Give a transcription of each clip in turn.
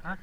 Ua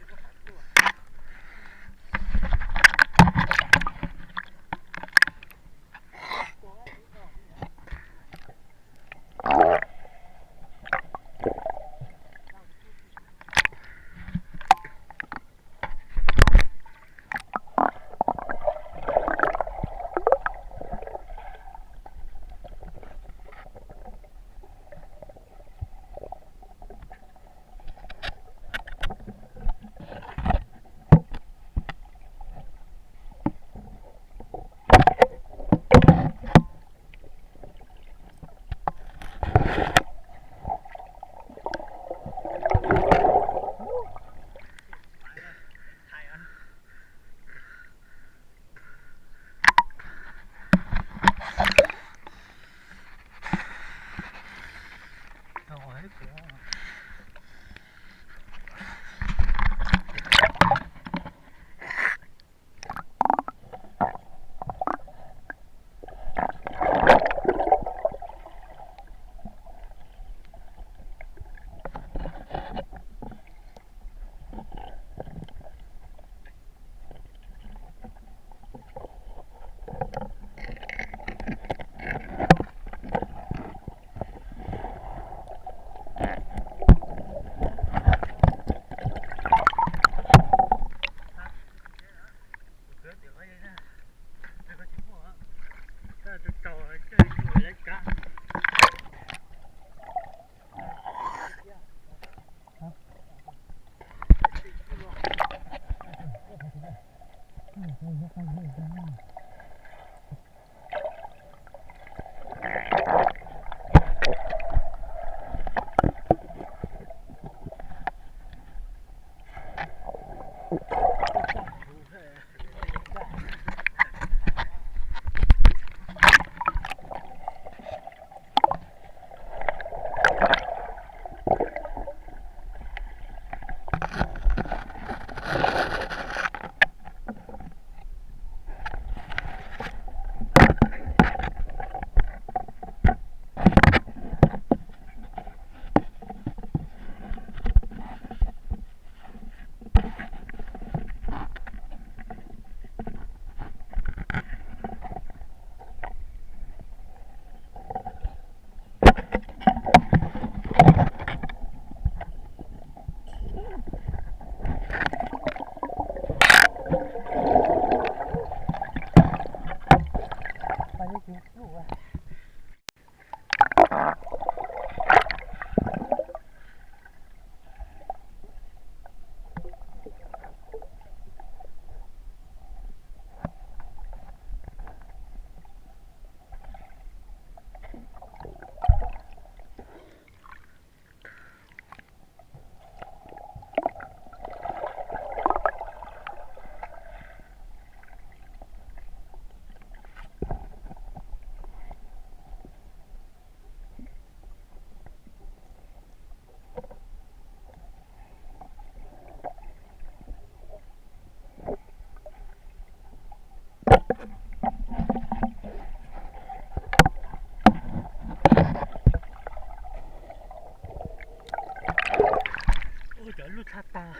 cov lub tshaj tag.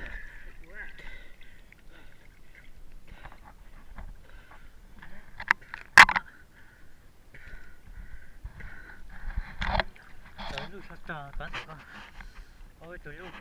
Cov lub tshaj tag, tab sis ua tus lub.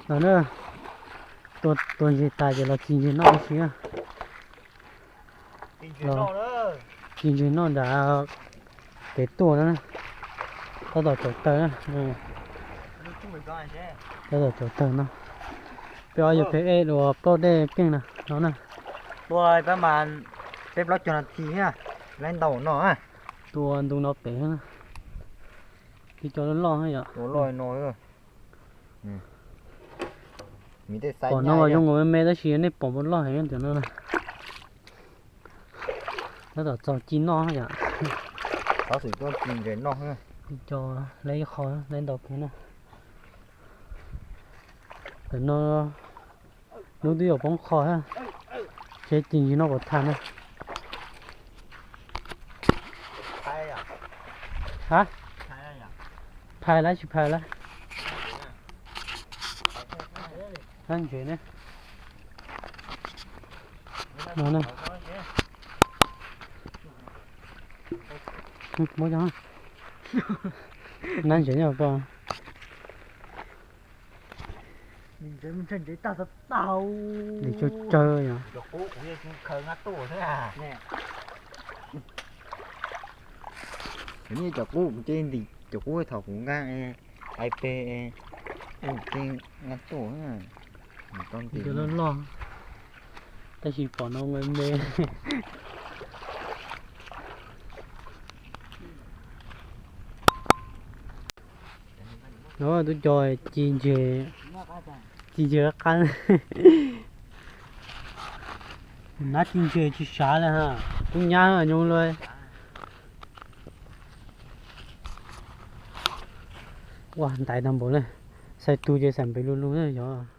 No na, tua ntses tas ces los ci ntses noj ua si. Ci ntses noj nram kev tuaj na, tab tom tsaus taw na. Tab tom tsaus taw no. Peb ob yog peb ej dua plaub dej keej na no na. Tua pab mas peb plaub caug nas this thiab, laiv ntau no. Tua ntu no pem na, tib co loj loj yom. Pom no mas zoo nkaus me me tab sis nej pom puas loj heev ntawm no na. Tab tom txaus ci noj yom. Tib co laiv ib qho, laiv ntau kiag na. Ntawm no hnub twb yuav poob qho thiab, seb ci ntses noj puas tag na. Ha, phais lawm tsis phais lawm. Nab ntses ne. No na. Muab cov nab ntses nyob ko. Ntses tag tag, ntses tsawg tsawg yom. Nyiaj cov qub ces ntim cov qub thaum kuv nqa, ai pe, nqa tuaj, tau ntim loj loj, tab sis pom no me me. No tub co ci ntseg, ci ntseg qab, nab ci ntseg tsis sav li ha, tub nyab nyob lawm. Ua ntaiv tag npaum li, xais tug ces xaim npev lug lug na yog.